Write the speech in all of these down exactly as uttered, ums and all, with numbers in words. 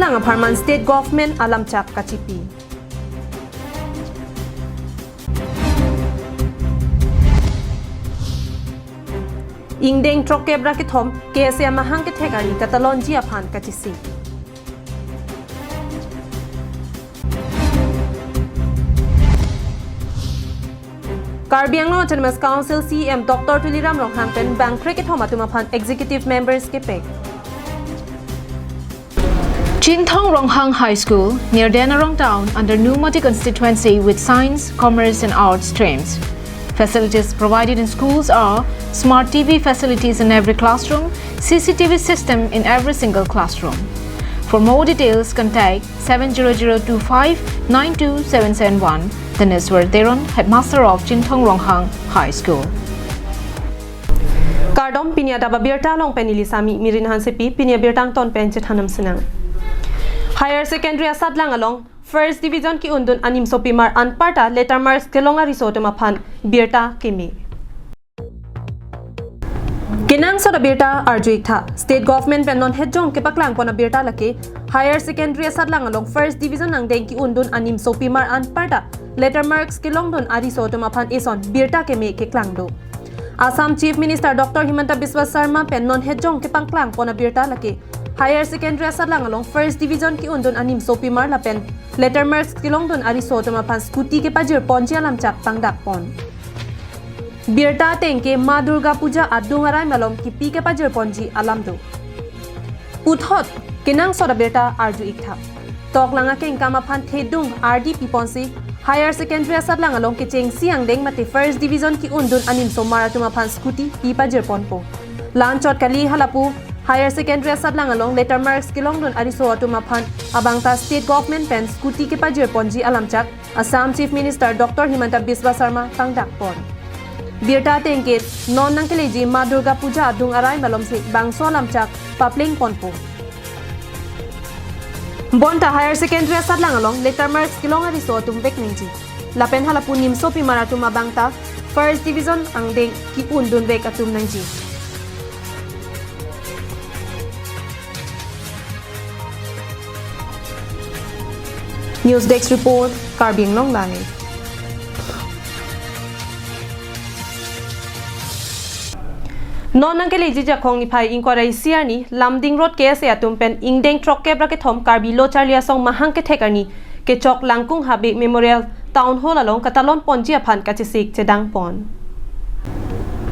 Nang apharman state government alamchak kachipi. Ingdeng throkkep ra kethom K S A amahang kethek arni katalonji aphan kachesik. Karbi Anglong Autonomous Council C E M Doctor Tuliram Ronghang pen bangkre kethom atum aphan executive members kepek. Chinthong Ronghang High School, near Denarong Town, under Nomati constituency with Science, Commerce and Arts streams. Facilities provided in schools are smart T V facilities in every classroom, C C T V system in every single classroom. For more details, contact seven zero zero two five nine two seven seven one. Taneswar Teron, headmaster of Chinthong Ronghang High School. Kardom, pini adap abirta along pen neli Sami Mirin Hansepi, pini abirta angton pen chethanam sinang. Higher Secondary asatlang along First Division ke-undun animsopimar anparta letter marks kelong ariso atum aphan birta keme. Kenangsot abirta arju-iktha. State government pen non hetjong kepaklangpon abirta lake Higher Secondary asatlang along First Division angdeng ke-undun animsopimar anparta letter marks kelongdun ariso atum aphan eson birta keme keklangdo. Assam Chief Minister Doctor Himanta Biswa Sarma pen non hetjong kepaklangpon abirta lake Higher Secondary asatlang along First Division ke-undun animsopimar lapen letter marks kelongdun ariso atum aphan scooty kepajirponji alamchak pangdakpon. Birta ateng ke Ma Durga Puja adung arai malom kipi kepajirponji alam do. Puthot kenangsot abirta arju-iktha. Toklang akengkam aphan thedung ardi piponsi Higher Secondary asatlang along kechengsi angdeng mate First Division ke-undun animsomar atum aphan scooty pipajirponpo. Lanchot kali halapu Higher Secondary asatlang along letter marks kelongdun ariso atum aphan abangta state government pen scooty kepajirponji alamchak Assam Chief Minister Doctor Himanta Biswa Sarma pangdakpon. Birta ateng ke non nangkeleji Ma Durga Puja adung arai malomsi bangso alamchak paplengponpo. Bonta Higher Secondary asatlang along letter marks kelong ariso atum vek nangji. Lapen halapu nimsopimar atum abangta First Division angdeng ke-undun vek atum nangji. News Desk Report, Karbi Anglong Live. Non nangkeleji Jakhong niphai ingkoi ra isi arni, Lumding Road K S A atum pen ingdeng throkkep ra kethom Karbi Lo Charli Asong mahang kethek arni kechok Langkung Habe Memorial Town Hall along katalonponji aphan kachesik chedangpon.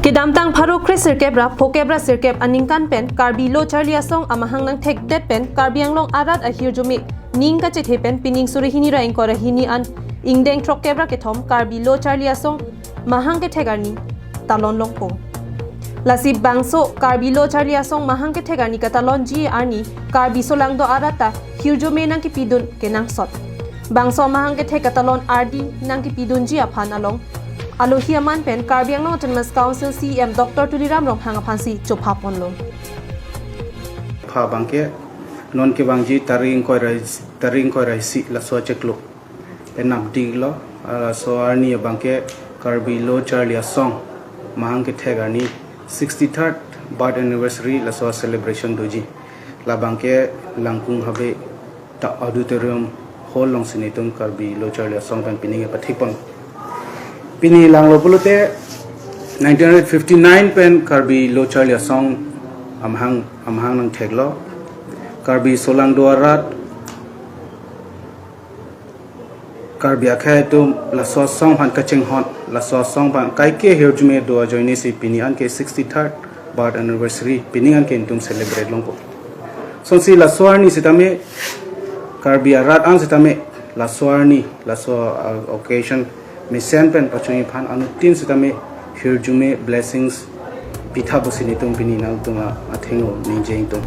Kedamtang pharo kre sirkep ra phokep ra sirkep aningkan pen Karbi Lo Charli Asong amahang nangthekdet pen Karbi Anglong arat ahirjume ning kachethe pen pining suri hini ra ingkoi ra hini an ingdeng throkkep ra kethom Karbi Lo Charli Asong mahang kethek arni talon longpo. Lasi bangso Karbi Lo Charli Asong mahang kethek arni katalonji arni Karbi solangdo arat ta hirjume nangkipidun kenangsot. Bangso mahang kethek katalon ardi nangkipidunji aphan along alohi aman pen Karbi Anglong Autonomous Council C E M Doctor Tuliram Ronghang aphansi chophaponlo. Pha abangke non kevangji tarik ingkoi ra, tarik ingkoi ra isi laso achiklo pen napdiklo, ah, laso arni abangke Karbi Lo Charli Asong mahang kethek arni sixty-third birth anniversary laso celebration doji. Labangke Langkung Habe ta auditorium hall alongsi netum Karbi Lo Charli Asong pen pining kepathikpon. Pini langlo pulote nineteen fifty-nine pen Karbi Lo Charli Asong amahang, amahang nangtheklo. Karbi solangdo arat, Karbi akhei atum laso asong aphan kachinghon, laso asong aphan kaike hirjume do ajoinesi pini anke sixty-third birth anniversary pini anke netum celebrate longpo. Sonsi laso arni sitame, Karbi arat an sitame, laso arni, laso, uh, occasion mesen pen pachunji aphan anuttin sitame hirjume blessings pitha pusi netum pini nangtum athengno ningje ingtung.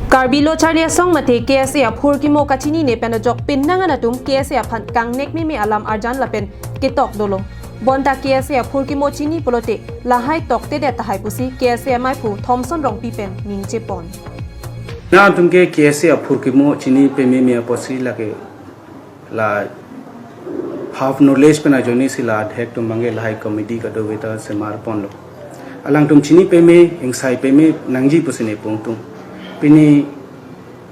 Karbi Lo Charli Asong mate K S A aphurkimo kachinine pen ajok pinnang an atum K S A aphan kangnek meme alam arjan lapen ketok dolo. Bonta K S A aphurkimo chini pulote lahai toktedet tahai pusi K S A amaiphu Thomson Rongpi pen ningjepon. Nangtum ke K S A aphurkimo chini pememe apotsi lake la half knowledge pen ajoinesi la adhek atum abangke lahai comedy kadokave ta semarponlo. Alangtum chini peme, ingsai peme nangji pusi nepu ingtung. Pini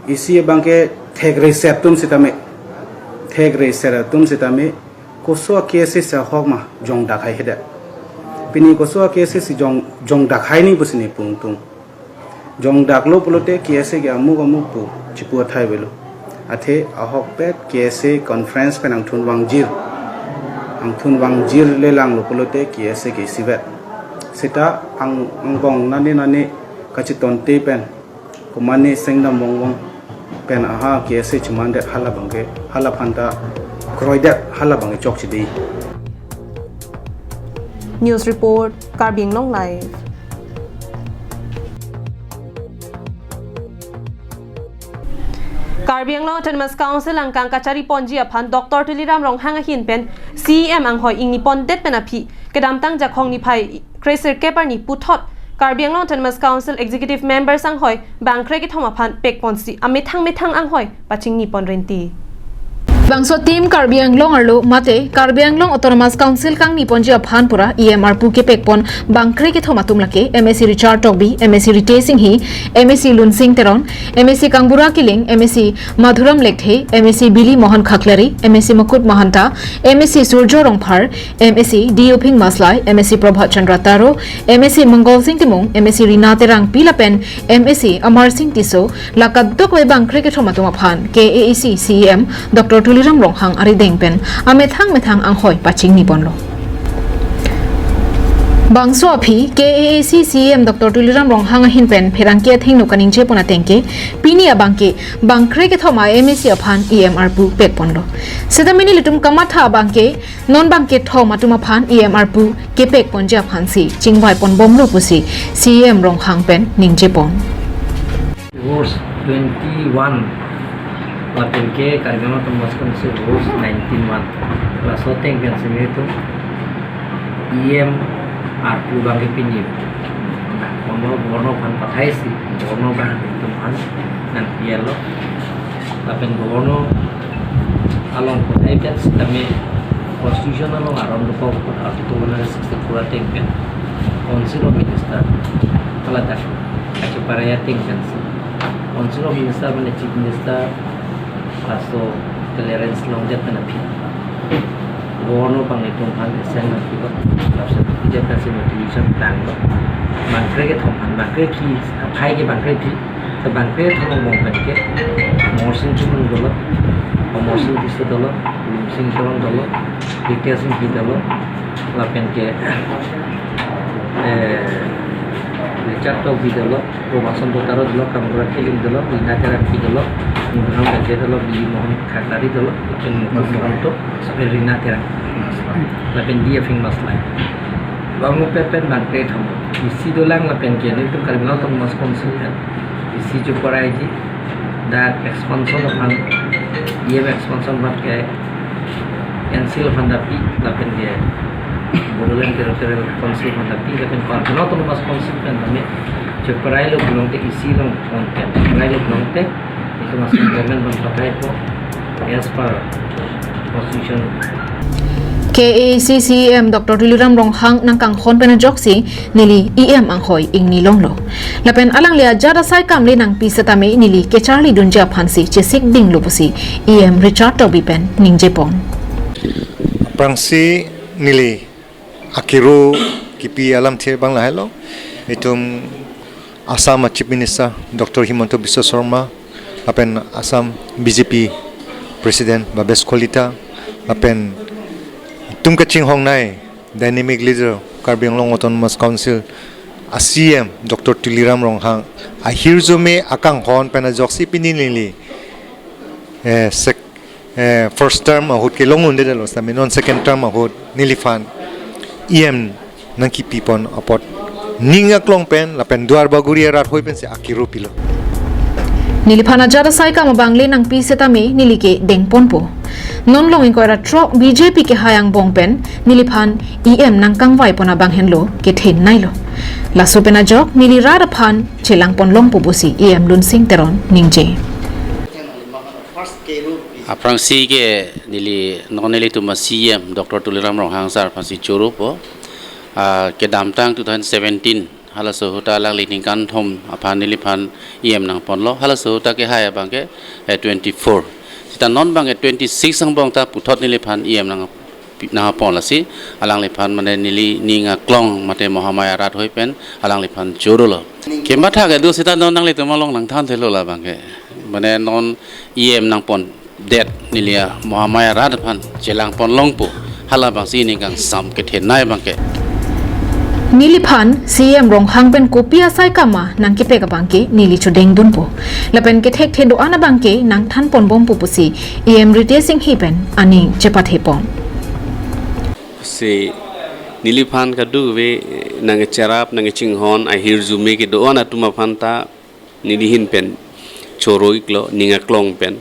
Isi abangke thekre set atum sitame, thekre set atum sitame, koso a-K S A si ahok ma jongdak haihedet. Pini koso a-K S A si jong, jongdak hai ni pusi ne pung tung. Jongdaklo pulote K S A ke amuk amuk pu chipu athai avelo. Athe ahokpet K S A conference pen angthun vangjir. Angthun vangjir le langlo pulote K S A ke isivet. Seta ang, angbong nane nane kachitonte pen, komane sengdam vongvong pen aha K S A chimandet, hala abangke, hala aphanta kroidet, hala abangke chokche dei. News report, Karbi Anglong Live. Karbi Anglong Autonomous Council angkang kachari ponji aphan Doctor Tuliram Ronghang ahin pen C E M anghoi ingni pondet pen aphi kedamtang Jakhong niphai kresirkep arni puthot Karbi Anglong Autonomous Council Executive Members anghoi bangkre kethom aphan pekponsi amethang methang anghoi pachingni pon rinti. Bangso Team Karbi Anglong arlo mate Karbi Anglong Autonomous Council kangni ponji aphan pura E M arpu kepekpon bangkre kethom atum lake M A C Richard Tokbi, M A C Ritesh Enghi, M A C Lunsing Teron, M A C Kangbura Killing, M A C Madhuram Lekthe, M A C Billy Mohan Khaklari, M A C Mukut Mahanta, M A C Surjo Rongphar, M A C D Uphing Maslai, M A C Prabhat Chandra Taro, M A C Mangal Singh Timung, M A C Rina Terangpi lapen M A C Amar Singh Tisso, la kadokave bangkre kethom atum aphan K A A C C E M Doctor Tuliram Ronghang arideng pen amethang methang anghoi pachingni ponlo. Bangso aphi K A A C C E M Doctor Tuliram Ronghang ahin pen pherangke athengno kaningje pon ateng ke pini abangke bangkre kethom a M A C aphan E M arpu pekponlo. Seta mini litum kamatha abangke non bangkethom atum aphan E M arpu kepekponji aphansi chingvai ponbomlo pusi C E M Ronghang pen ningje pon. Verse twenty-one, lapen ke Karbi Anglong Autonomous Council Verse nineteen one. Laso ateng pen si nelitum E M arpu abangke pini. Governor, Governor aphan pathaisi, Governor abang itum aphan nangpi-etlo. Lapen Governor along pathai pen sitame Constitution along aron dokok Article one hundred sixty-four ateng pen Council of Minister, hala dak kacheparai ateng pensi Council of Minister mane Chief Minister laso clearance longdet pen aphi Governor abang itum aphan assign nangpilo. Laso aphi det pensi notification tanglo. Bangkre kethom aphan, bangkre aphi, aphai ke bangkre aphi. Te bangkre kethom angbong pen ke Amarsing Timung dolo, Amarsing Tisso dolo, Lunsing Teron dolo, Ritesh Enghi dolo, lapen ke, eh, Richard Tokbi dolo, Robinson Botaro dolo, Kangbura Killing dolo, Rina Terangpi dolo, Madhuram Lekthe dolo, Billy Mohan Khaklari dolo, lapen Mukut Mahanta, lapen Rina Terang, lapen D Uphing Maslai. Bang upet pen bangkre kethom. Isi dolang lapen ke nelitum Karbi Anglong Autonomous Council pen isi cheparaiji, dak expansion aphan, E M expansion aphan ke Council aphan dapi, lapen ke Bodoland Territorial Council aphan dapi, lapen Karbi Anglong Autonomous Council pen kami cheparailo pulote isi along content, cheparailo pulote itum ason government aphan pathaipo as per Constitution. K A A C C E M Doctor Tuliram Ronghang nangkanghon pen ajoksi neli E M anghoi ingni longlo. Lapen alangli ajat asai kam le nangpi setame neli kecharlidunji aphansi chesik dinglo pusi E M Richard Tokbi pen ningje pon. Aphrangsi neli akiro kipi alamthe abang lahelo. Itum Assam a Chief Minister Doctor Himanta Biswa Sarma, lapen Assam B J P President Bhabesh Kalita, lapen itum kachinghongnei dynamic leader Karbi Anglong Autonomous Council a C E M Doctor Tuliram Ronghang ahirjume akanghon pen ajoksi pini neli, eh, sek-, eh, first term ahut ke long-undetlo, sitame non second term ahut neliphan E M nangkipipon apot ning aklong pen lapen Duar Bagori arat hoi pensi akiro pilo. Neliphan ajat asai kam abang le nangpi setame neli ke dengponpo. Non long ingkoi ra throk B J P kehai angbong pen neliphan E M nangkangvaipon abang henlo kethenneilo. Laso pen ajok neli rat aphan chelangpon longpo pusi E M Lunsing Teron ningje. Aphrangsi ke neli non nelitum a C E M Doctor Tuliram Ronghang sir aphansi choropo. Ah, kedamtang two thousand seventeen Halaso ahut ta alangli ningkan thom aphan neliphan E M nangponlo. Halaso ahut ta kehai abangke, eh, twenty-four. Seta non abangke twenty-six angbong ta puthot neliphan E M nang, nangpon lasi alangliphan mane neli ning aklong mate Mahamaya rat hoi pen alangliphan chorolo. Kematha kedo seta non nanglitum along nangthanthelo labangke. Mane non E M nangpondet neli a Mahamaya rat aphan chelangpon longpo. Halabangsi ning kangsam kethenei abangke. Neliphan C E M Ronghang pen kopi asai kama nangkepek abangke neli chodengdunpo. Lapen kethekthe do-an abangke nangthanponbompo pusi E M Ritesh Enghi pen aning chepathepon. Si neliphan kadokave nangcherap nangchinghon ahirjume kedo-an atum aphan ta neli ahin pen choro-iklo ning aklong pen.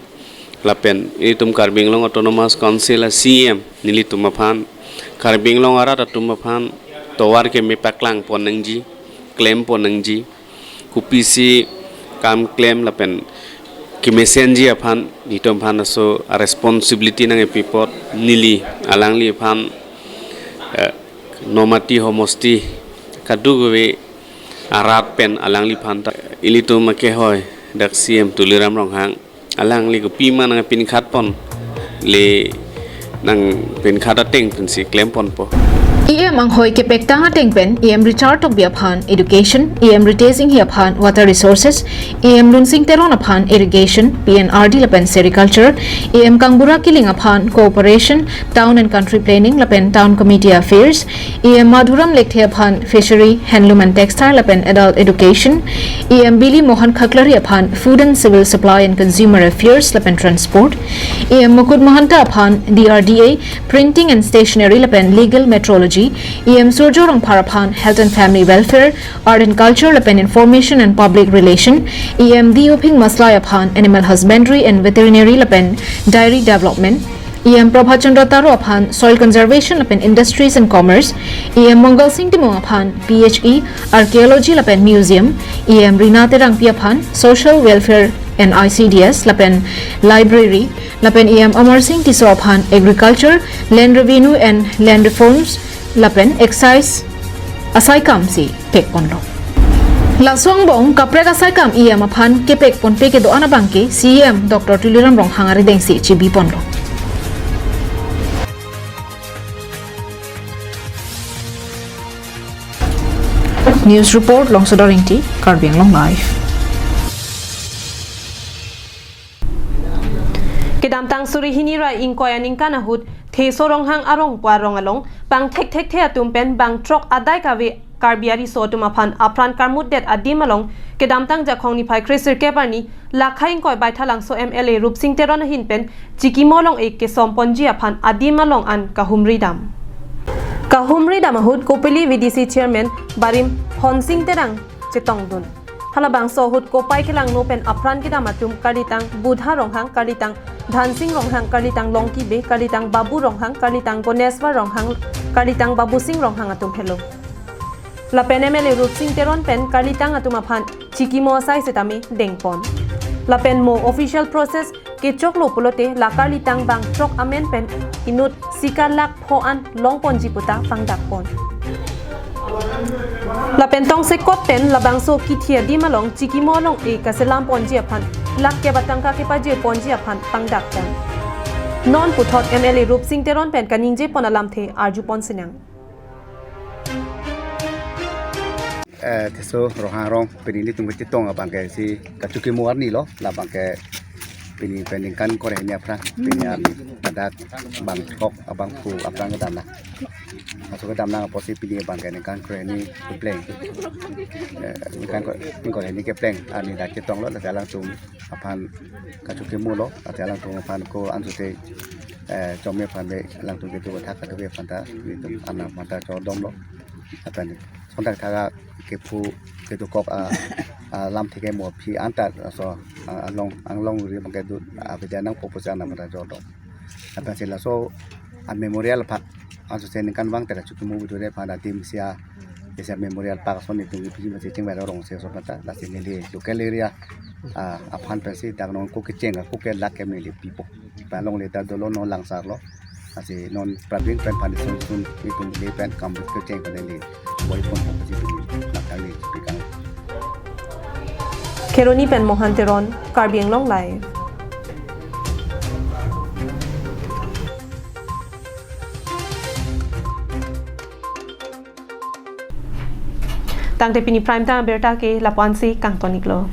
Lapen itum Karbi Anglong Autonomous Council a C E M nelitum aphan Karbi Anglong arat atum aphan tovar keme paklangpon nangji, klempon nangji, kopisi kam klem lapen kemesenji aphan itum aphan laso a responsibility nangkepi apot neli alangliphan, eh, Nomati homosti kadokave arat pen alangliphan ta ilitum akehoi dak C E M Tuliram Ronghang alangli kopima nangpinkhatpon le nangpinkhat ateng pensi klemponpo. E M anghoi kepektang ateng pen E M Richard Tokbi aphan Education, E M Ritesh Enghi aphan Water Resources, E M Lunsing Teron aphan Irrigation, P N R D lapen Sericulture, E M Kangbura Killing aphan Cooperation, Town and Country Planning lapen Town Committee Affairs, E M Madhuram Lekthe aphan Fishery, Handloom and Textile lapen Adult Education, E M Bili Mohan Khaklari aphan Food and Civil Supply and Consumer Affairs lapen Transport, E M Mukut Mahanta aphan D R D A, Printing and Stationery lapen Legal Metrology, E M Surjo Rongphar aphan Health and Family Welfare, Art and Culture lapen Information and Public Relation, E M D Uphing Maslai aphan Animal Husbandry and Veterinary lapen Dairy Development, E M Prabhat Chandra Taro aphan Soil Conservation lapen Industries and Commerce, E M Mongal Sing Timung aphan P H E, Archaeology lapen Museum, E M Rina Terangpi aphan Social Welfare and I C D S lapen Library, lapen E M Amar Sing Tisso aphan Agriculture, Land Revenue and Land Reforms lapen Excise asai kamsi pekponlo. Laso angbong kaprek asai kam E M aphan kepekponpe kedo-an abangke C E M Doctor Tuliram Ronghang aridengsi chibiponlo. News report, Longsodar Ingti, Karbi Anglong Live. Kedamtang suri hini ra ingkoi aningkan ahut Theso Ronghang arong pu arong along pangthekthekthe atum pen bang throk adai kave Karbi ariso atum aphan apran karmutdet adim along kedamtang Jakhong niphai kresirkep arni Lakha ingkoi Baithalangso M L A Rupsing Teron ahin pen chikimo along-e kesomponji aphan adim along an kahumri dam. Kahumri dam ahut Kopili V D C Chairman Barim Honsing Terang chetongdun. Halabangso ahut kopai kelangno pen apran kedam atum karlitang Budha Ronghang, karlitang Dhansing Ronghang, karlitang Longki Bey, karlitang Babu Ronghang, karlitang Goneswar Ronghang, karlitang Babusing Ronghang atum helo. Lapen M L A Rupsing Teron pen karlitang atum aphan chikimo asai setame dengpon. Lapen mo official process kechoklo pulote la karlitang bang throk amen pen inut sika lakh pho an longponji puta pangdakpon. Lapen tongsekot pen labangso kithi adim along chikimo along-e kaselamponji aphan lakh kep atangka kepajirponji aphan pangdakpon. Non puthot M L A Rupsing Teron pen kaningjepon alamthe arjupon sinang. Eh, Theso Ronghang arong pini nelitum kachetong abangke si kachukimo arni lo, labangke pini pen ningkan kre hini aphrang, pini arni ladak bang throk abangphu aphrang kedam nang. Laso kedam nang apotsi pini abangke ningkan kre hini kepleng. Eh, ningkan kre, ningkan kre hini kepleng arni dak chetonglo, lasi alangtum aphan kachukimo lo, lasi alangtum aphan ko ansute, eh, chome aphan le, alangtum kedo thak kedo aphan ta, nelitum anam aphan ta chodomlo. Lapen sontak thak kephu kedokok a, alamthe ke mo aphi anta laso, a, along, anglong ri abangke do, a, beda nangpo pusi anam aphan ta chodom. Lapen si laso a memorial aphan ansose ningkan vang ta kachukimo bidure aphan adim sia, sia memorial park ason nelitum kepiji masi chingvai rong se ason aphan ta, lasi neli local area, a, aphan pensi dak non ko kecheng ko ke lakh kep neli pipo. Pen alongle ta dolo non langsarlo. Lasi non prabin pen aphan sun sun nelitum le pen kam kecheng pen neli boypon ko si neli ladak neli Kheroni pen Mohan Teron, Karbi Anglong Live. Tangte pini prime time abirta ke lapu-ansi kangton-iklo.